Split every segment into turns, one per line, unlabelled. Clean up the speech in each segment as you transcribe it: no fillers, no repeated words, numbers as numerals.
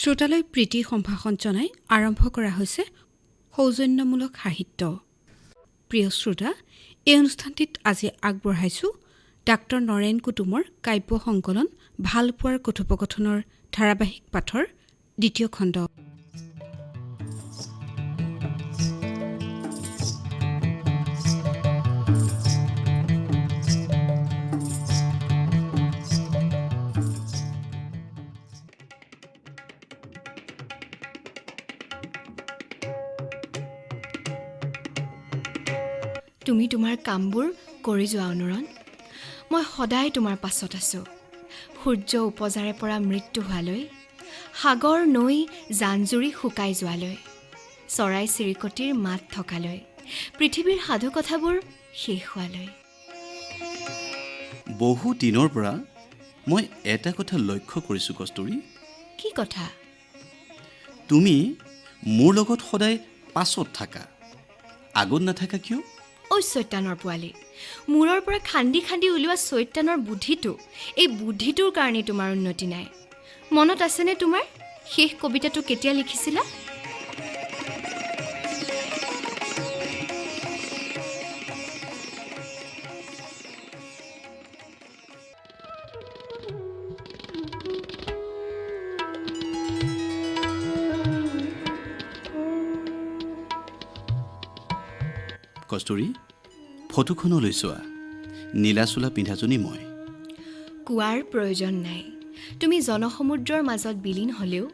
শ্ৰোতালৈ প্ৰীতি সম্ভাষণ জনাই আৰম্ভ কৰা হৈছে সৌজন্যমূলক সাহিত্য। প্ৰিয় শ্ৰোতা, এই অনুষ্ঠানটিত আজি আগবঢ়াইছোঁ ডাক্তৰ নৰেন কুটুমৰ কাব্য সংকলন ভালপোৱাৰ কথোপকথনৰ ধাৰাবাহিক পাঠৰ দ্বিতীয় খণ্ড।
তুমি তোমাৰ কামবোৰ কৰি যোৱা অনুৰণ, মই সদায় তোমাৰ পাছত আছোঁ। সূৰ্য উপজাৰে পৰা মৃত্যু হোৱালৈ, সাগৰ নৈ জান-জুৰি শুকাই যোৱালৈ, চৰাই চিৰিকটিৰ মাত থকালৈ, পৃথিৱীৰ সাধুকথাবোৰ শেষ হোৱালৈ।
বহু দিনৰ পৰা মই এটা কথা লক্ষ্য কৰিছোঁ কস্তুৰী।
কি কথা?
তুমি মোৰ লগত সদায় পাছত থাকা, আগত নাথাকা কিয়?
ঐ চৈতানৰ পোৱালি, মূৰৰ পৰা খান্দি খান্দি উলিওৱা চৈতানৰ বুদ্ধিটো, এই বুদ্ধিটোৰ কাৰণেই তোমাৰ উন্নতি নাই। মনত আছেনে তোমাৰ শেষ কবিতাটো কেতিয়া লিখিছিলা?
কস্তুৰী, ফটোখনলৈ চোৱা, নীলা চোলা পিন্ধাজনী মই।
কোৱাৰ প্ৰয়োজন নাই, তুমি জনসমুদ্ৰৰ মাজত বিলীন হ'লেও,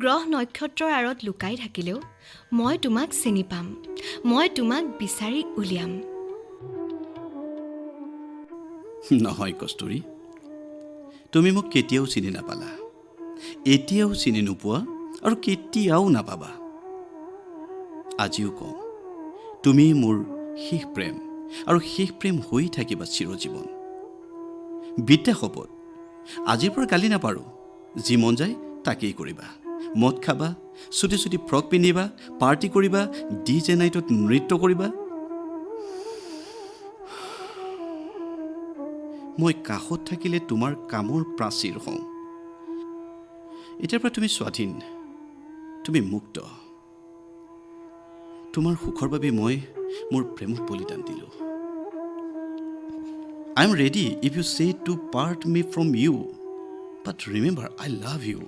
গ্ৰহ নক্ষত্ৰৰ আঁৰত লুকাই থাকিলেও মই তোমাক চিনি পাম, মই তোমাক বিচাৰি উলিয়াম।
নহয় কস্তুৰী, তুমি মোক কেতিয়াও চিনি নাপালা, এতিয়াও চিনি নোপোৱা আৰু কেতিয়াও নাপাবা। আজিও কওঁ, তুমি মোৰ শেষ প্ৰেম আৰু শেষ প্ৰেম হৈ থাকিবা চিৰজীৱন। বিদ্যা শপত, আজিৰ পৰা গালি নাপাৰোঁ, যি মন যায় তাকেই কৰিবা। মদ খাবা, চুটি চুটি ফ্ৰক পিন্ধিবা, পাৰ্টি কৰিবা, ডি জে নাইটত নৃত্য কৰিবা। মই কাষত থাকিলে তোমাৰ কামৰ প্ৰাচীৰ হওঁ। এতিয়াৰ পৰা তুমি স্বাধীন, তুমি মুক্ত। তোমাৰ সুখৰ বাবে মই মোৰ প্ৰেমক বলিদান দিলোঁ। I am ready if you say to part me from you, but remember I love you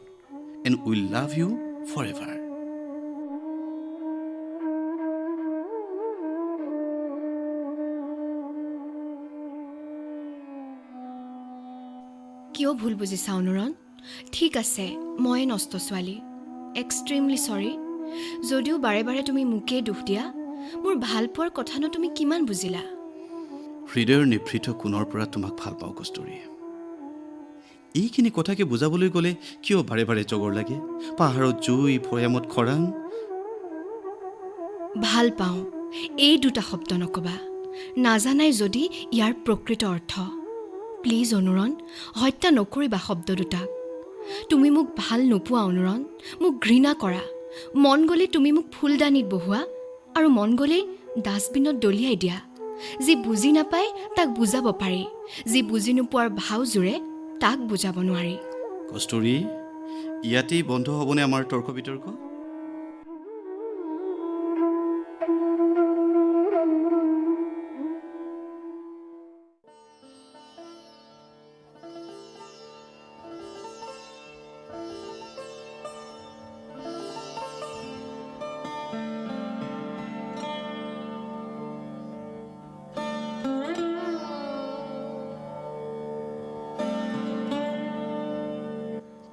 and will love you for ever.
কিয় ভুল বুজিছা অনুৰণ? ঠিক আছে, ময়ে নষ্ট ছোৱালী, এক্সট্ৰিমলি চৰি। যদিও বাৰে বাৰে তুমি মোকেই দোষ দিয়া, মোৰ ভালপোৱাৰ কথানো তুমি কিমান বুজিলা?
হৃদয়ৰ নিভৃত কোণৰ পৰা তোমাক ভাল পাওঁ কস্তুৰী। এইখিনি কথাকে বুজাবলৈ গ'লে কিয় বাৰে বাৰে জগৰ লাগে? পাহাৰত জুই, ভৈয়ামত খৰাং।
ভাল পাওঁ এই দুটা শব্দ নক'বা, নাজানাই যদি ইয়াৰ প্ৰকৃত অৰ্থ। প্লিজ অনুৰণ, হত্যা নকৰিবা শব্দ দুটাক। তুমি মোক ভাল নোপোৱা অনুৰণ, মোক ঘৃণা কৰা। মন গ'লে তুমি মোক ফুলদানিত বহুৱা আৰু মন গ'লেই ডাষ্টবিনত দলিয়াই দিয়া। যি বুজি নাপায় তাক বুজাব পাৰি, যি বুজি নোপোৱাৰ ভাও জোৰে তাক বুজাব নোৱাৰি।
কস্তুৰী, ইয়াতেই বন্ধ হ'বনে আমাৰ তৰ্ক বিতৰ্ক?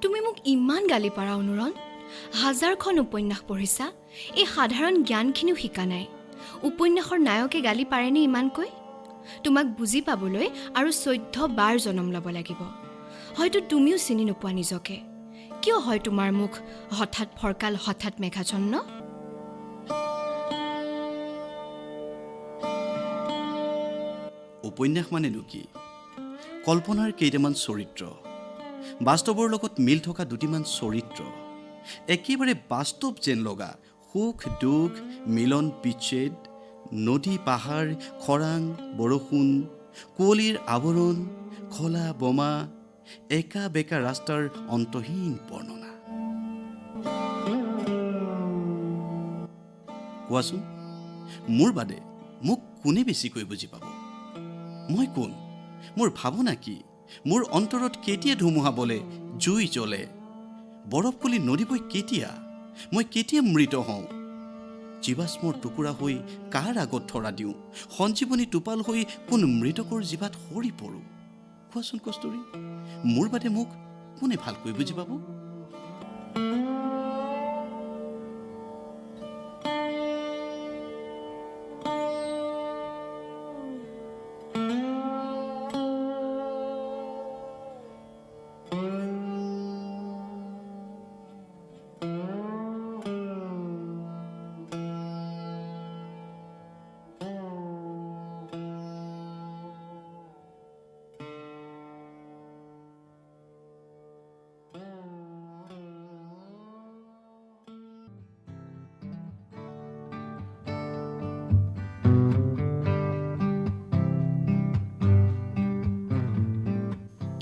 তুমি মোক ইমান গালি পাৰা অনুৰণ, হাজাৰখন উপন্যাস পঢ়িছা, এই সাধাৰণ জ্ঞানখিনিও শিকা নাই। উপন্যাসৰ নায়কে গালি পাৰেনে ইমানকৈ? তোমাক বুজি পাবলৈ আৰু 14 বাৰ জনম ল'ব লাগিব। হয়তো তুমিও চিনি নোপোৱা নিজকে। কিয় হয় তোমাৰ মুখ হঠাৎ ফৰকাল, হঠাৎ মেঘাচ্ছন্ন?
উপন্যাস মানেনো কি? কল্পনাৰ কেইটামান চৰিত্ৰ, বাস্তৱৰ লগত মিল থকা দুটিমান চৰিত্ৰ, একেবাৰে বাস্তৱ যেন লগা সুখ দুখ, মিলন বিচ্ছেদ, নদী পাহাৰ, খৰাং বৰষুণ, কুঁৱলীৰ আৱৰণ, খলা বমা, একা বেকা ৰাস্তাৰ অন্তহীন বৰ্ণনা। কোৱাচোন, মোৰ বাদে মোক কোনে বেছিকৈ বুজি পাব? মই কোন? মোৰ ভাৱনা কি? মোৰ অন্তৰত কেতিয়া ধুমুহা বলে, জুই জ্বলে, বৰফ কলি নদী বৈ কেতিয়া? মই কেতিয়া মৃত হওঁ? জীৱাশ্মৰ টুকুৰা হৈ কাৰ আগত ধৰা দিওঁ? সঞ্জীৱনী টোপাল হৈ কোন মৃতকৰ জীৱাত সৰি পৰোঁ? কোৱাচোন কস্তুৰী, মোৰ বাদে মোক কোনে ভালকৈ বুজি পাব?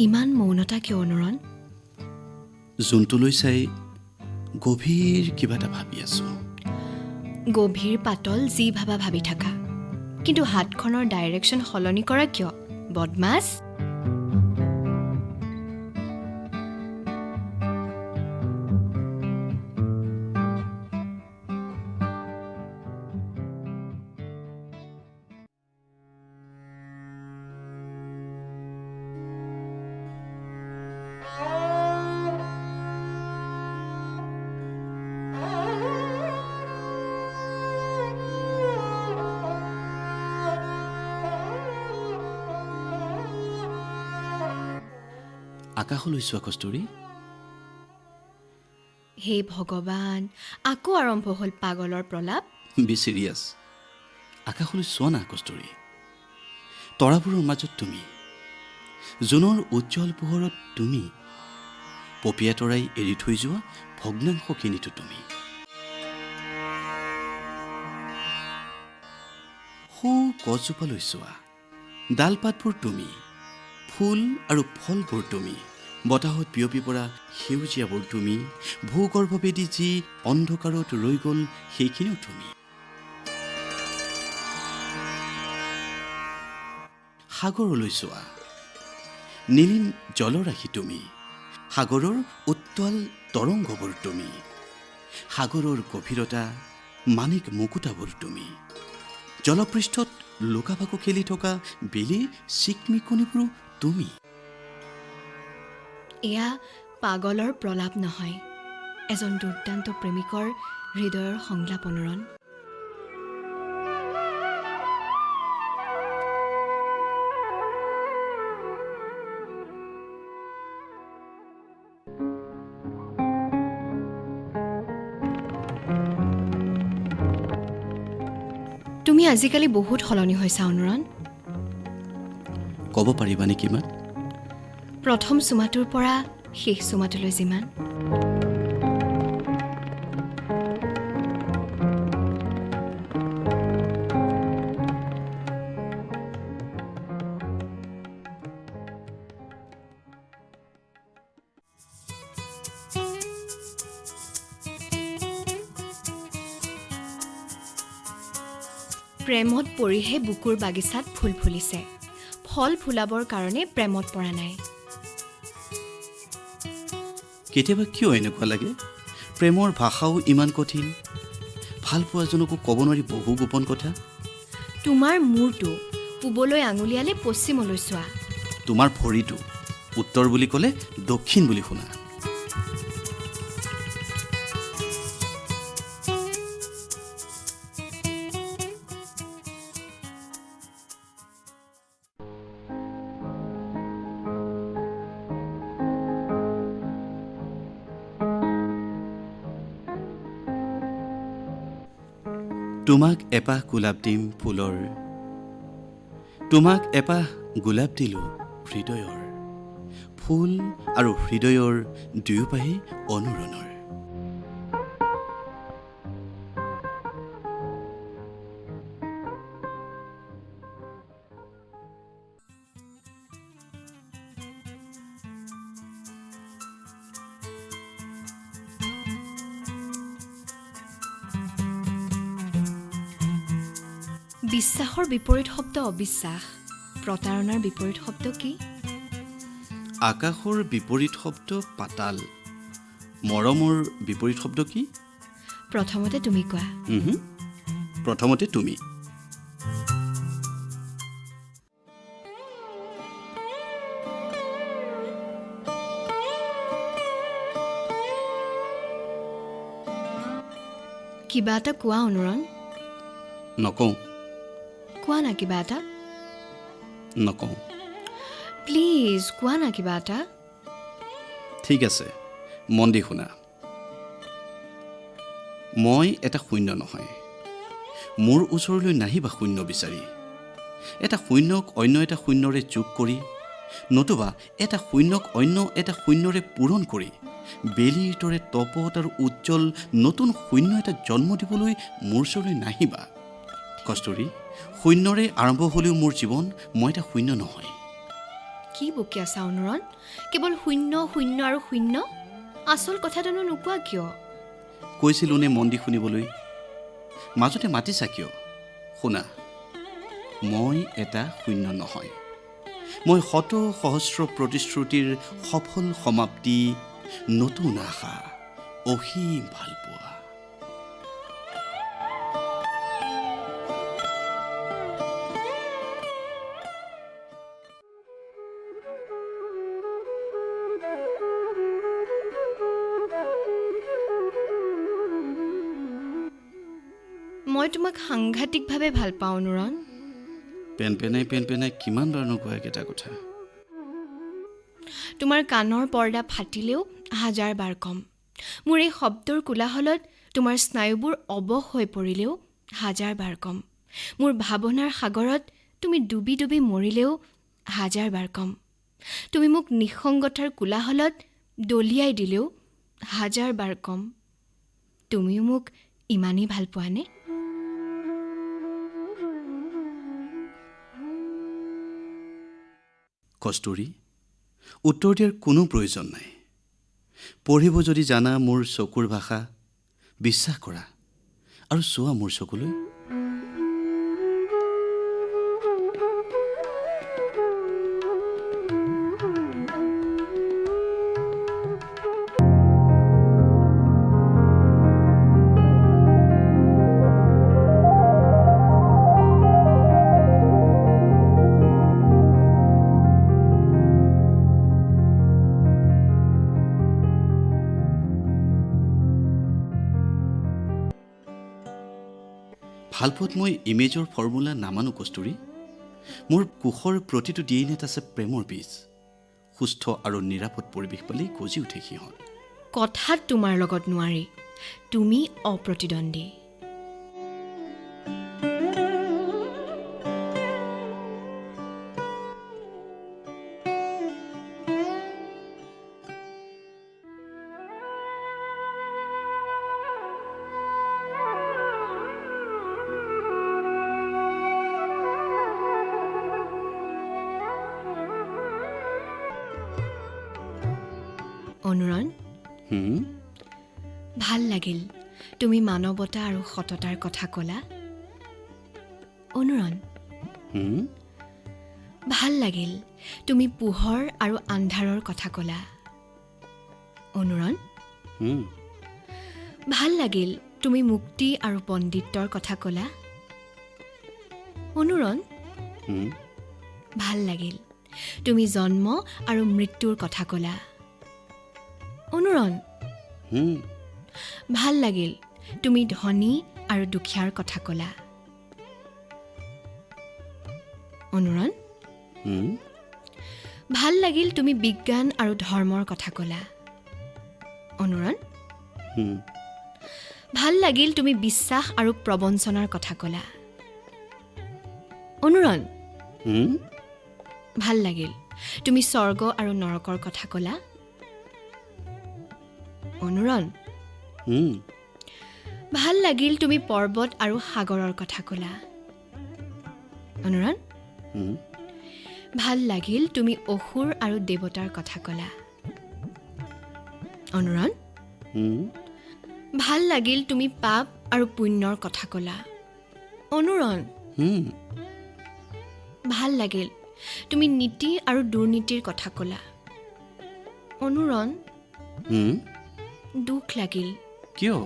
ইমান মৌনতা কিয় অনুৰণ?
জোনটোলৈ চাই গভীৰ কিবা এটা ভাবি আছো।
গভীৰ পাতল যি ভাবা ভাবি থাকা, কিন্তু হাতখনৰ ডাইৰেকশ্যন সলনি কৰা কিয় বদমাছ?
আকাশলৈ চোৱা কস্তুৰী।
হে ভগৱান, আকৌ আৰম্ভ হ'ল পাগলৰ প্ৰলাপ।
বি চিৰিয়াছ, আকাশলৈ চোৱা না কস্তুৰী। তৰাবোৰৰ মাজত তুমি, জোনৰ উজ্জ্বল পোহৰত তুমি, পপীয়া তৰাই এৰি থৈ যোৱা ভগ্নাংশখিনিতো তুমি। সৌ গছজোপালৈ চোৱা, ডাল পাতবোৰ তুমি, ফুল আৰু ফলবোৰ তুমি, বতাহত বিয়পি পৰা সেউজীয়াবোৰ তুমি, ভূগৰ্ভভেদি যি অন্ধকাৰত ৰৈ গ'ল সেইখিনিও তুমি। সাগৰলৈ চোৱা, নীলিম জলৰাশি তুমি, সাগৰৰ উত্তাল তৰংগবোৰ তুমি, সাগৰৰ গভীৰতা মানিক মুকুতাবোৰ তুমি, জলপৃষ্ঠত লুকাভাকু খেলি থকা বেলিৰ চিকমিকনিবোৰো তুমি।
এয়া পাগলৰ প্ৰলাপ নহয়, এজন দুৰ্দান্ত প্ৰেমিকৰ হৃদয়ৰ সংলাপ অনুৰণ। তুমি আজিকালি বহুত সলনি হৈছা অনুৰণ।
ক'ব পাৰিবানে কিমান?
প্ৰথম চুমাটোৰ পৰা শেষ চুমাটোলৈ যিমান। প্ৰেমত পৰিহে বুকুৰ বাগিচাত ফুল ফুলিছে, ফল ফুলাবৰ কাৰণে প্ৰেমত পৰা নাই।
কেতিয়াবা কিয় এনেকুৱা লাগে, প্ৰেমৰ ভাষাও ইমান কঠিন, ভাল পোৱাজনকো ক'ব নোৱাৰি বহু গোপন কথা।
তোমাৰ মূৰটো পূবলৈ আঙুলিয়ালে পশ্চিমলৈ চোৱা,
তোমাৰ ভৰিটো উত্তৰ বুলি ক'লে দক্ষিণ বুলি শুনা। তোমাক এপাহ গোলাপ দিম ফুলৰ, তোমাক এপাহ গোলাপ দিলোঁ হৃদয়ৰ, ফুল আৰু হৃদয়ৰ দুয়োপাহি অনুৰণৰ।
বিশ্বাসৰ বিপৰীত শব্দ অবিশ্বাস, প্ৰতাৰণাৰ বিপৰীত শব্দ কি?
আকাশৰ বিপৰীত শব্দ পাতাল, মৰমৰ বিপৰীত শব্দ কি?
প্ৰথমতে তুমি কোৱা।
উমহু, প্ৰথমতে তুমি।
কিবা এটা কোৱা অনুৰণ।
নকওঁ।
কোৱা না কিবা এটা।
নকওঁ।
প্লিজ কোৱা না কিবা এটা।
ঠিক আছে, মন দি শুনা। মই এটা শূন্য নহয়। মোৰ ওচৰলৈ নাহিবা শূন্য বিচাৰি। এটা শূন্যক অন্য এটা শূন্যৰে যোগ কৰি, নতুবা এটা শূন্যক অন্য এটা শূন্যৰে পূৰণ কৰি বেলিৰ দৰে তপত আৰু উজ্জ্বল নতুন শূন্য এটা জন্ম দিবলৈ মোৰ ওচৰলৈ নাহিবা কস্তুৰী। শূন্যৰে আৰম্ভ হ'লেও মোৰ জীৱন, মই এটা শূন্য নহয়।
কি বকি আছা অনুৰণ? কেৱল শূন্য, শূন্য আৰু শূন্য। আচল কথাটোনো নোকোৱা কিয়?
কৈছিলোঁনে মন দি শুনিবলৈ? মাজতে মাতিছা কিয়? শুনা, মই এটা শূন্য নহয়। মই শত সহস্ৰ প্ৰতিশ্ৰুতিৰ সফল সমাপ্তি, নতুন আশা, অসীম ভালপোৱা।
মই তোমাক সাংঘাতিকভাৱে ভাল পাওঁ অনুৰণ।
পেন পেনাই পেন পেনাই কিমান বাৰনো কোৱা একেটা কথা?
তোমাৰ কাণৰ পৰ্দা ফাটিলেও হাজাৰ বাৰ কম, মোৰ এই শব্দৰ কোলাহলত তোমাৰ স্নায়ুবোৰ অৱশ হৈ পৰিলেও হাজাৰ বাৰ কম, মোৰ ভাৱনাৰ সাগৰত তুমি ডুবি ডুবি মৰিলেও হাজাৰ বাৰ কম, তুমি মোক নিঃসংগতাৰ কোলাহলত দলিয়াই দিলেও হাজাৰ বাৰ কম। তুমিও মোক ইমানেই ভাল পোৱানে?
কস্তুৰী, উত্তৰ দিয়াৰ কোনো প্ৰয়োজন নাই। পঢ়িব যদি জানা মোৰ চকুৰ ভাষা, বিশ্বাস কৰা আৰু চোৱা মোৰ চকুলৈ। ভালপোৱাত মই ইমেজৰ ফৰ্মুলা নামানো কস্তুৰী। মোৰ কোষৰ প্ৰতিটো ডি এন এত আছে প্ৰেমৰ বীজ। সুস্থ আৰু নিৰাপদ পৰিৱেশ পালেই গজি উঠে সিহঁত।
কথাত তোমাৰ লগত নোৱাৰি, তুমি অপ্ৰতিদ্বন্দ্বী। অনুৰণ, ভাল লাগিল তুমি মানৱতা আৰু সততাৰ কথা ক'লা। অনুৰণ, ভাল লাগিল তুমি পোহৰ আৰু আন্ধাৰৰ কথা ক'লা। অনুৰণ, ভাল লাগিল তুমি মুক্তি আৰু বন্দিত্বৰ কথা ক'লা। অনুৰণ, ভাল লাগিল তুমি জন্ম আৰু মৃত্যুৰ কথা ক'লা। অনুৰণ, ভাল লাগিল তুমি ধনী আৰু দুখীয়াৰ কথা ক'লা। অনুৰণ, ভাল লাগিল তুমি বিজ্ঞান আৰু ধৰ্মৰ কথা ক'লা। অনুৰণ, ভাল লাগিল তুমি বিশ্বাস আৰু প্ৰবঞ্চনাৰ কথা ক'লা। অনুৰণ, ভাল লাগিল তুমি স্বৰ্গ আৰু নৰকৰ কথা ক'লা। অনুৰণ, ভাল লাগিল তুমি পৰ্বত আৰু সাগৰৰ কথা ক'লা। অনুৰণ, ভাল লাগিল তুমি অসুৰ আৰু দেৱতাৰ কথা ক'লা। অনুৰণ, ভাল লাগিল তুমি পাপ আৰু পুণ্যৰ কথা ক'লা। অনুৰণ,
হুম।
ভাল লাগিল, তুমি নীতি আৰু দুৰ্নীতিৰ কথা ক'লা। অনুৰণ,
হুম?
দুখ লাগিল।
কিয়?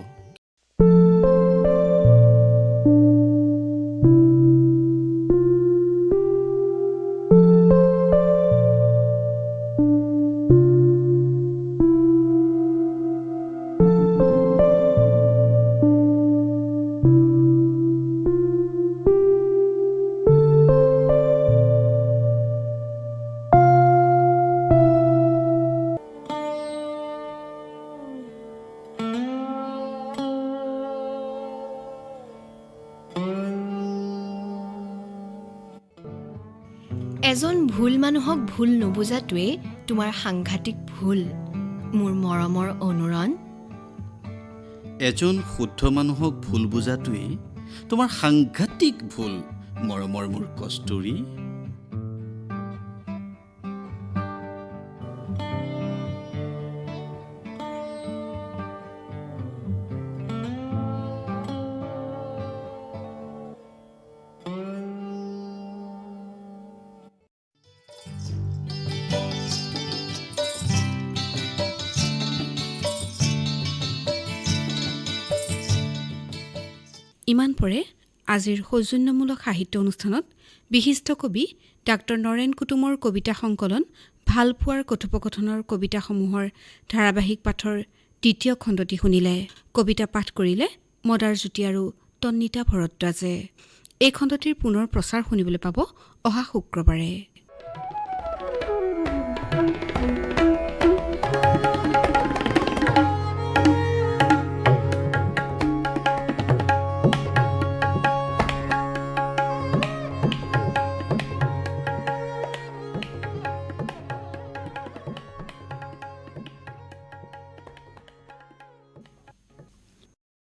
এজন ভুল মানুহক ভুল নুবুজাটোৱেই তোমাৰ সাংঘাতিক ভুল, মোৰ মৰমৰ অনুৰণ।
এজন শুদ্ধ মানুহক ভুল বুজাটোৱেই তোমাৰ সাংঘাতিক ভুল, মৰমৰ মোৰ কস্তুৰী।
ইমান পৰে আজিৰ সৌজন্যমূলক সাহিত্য অনুষ্ঠানত বিশিষ্ট কবি ডাক্তৰ নৰেন কুটুমৰ কবিতা সংকলন ভালপোৱাৰ কথোপকথনৰ কবিতাসমূহৰ ধাৰাবাহিক পাঠৰ দ্বিতীয় খণ্ডটি শুনিলে। কবিতা পাঠ কৰিলে মদাৰজ্যোতি আৰু তন্নিতা ভৰদ্বাজে। এই খণ্ডটিৰ পুনৰ প্ৰচাৰ শুনিবলৈ পাব অহা শুক্ৰবাৰে।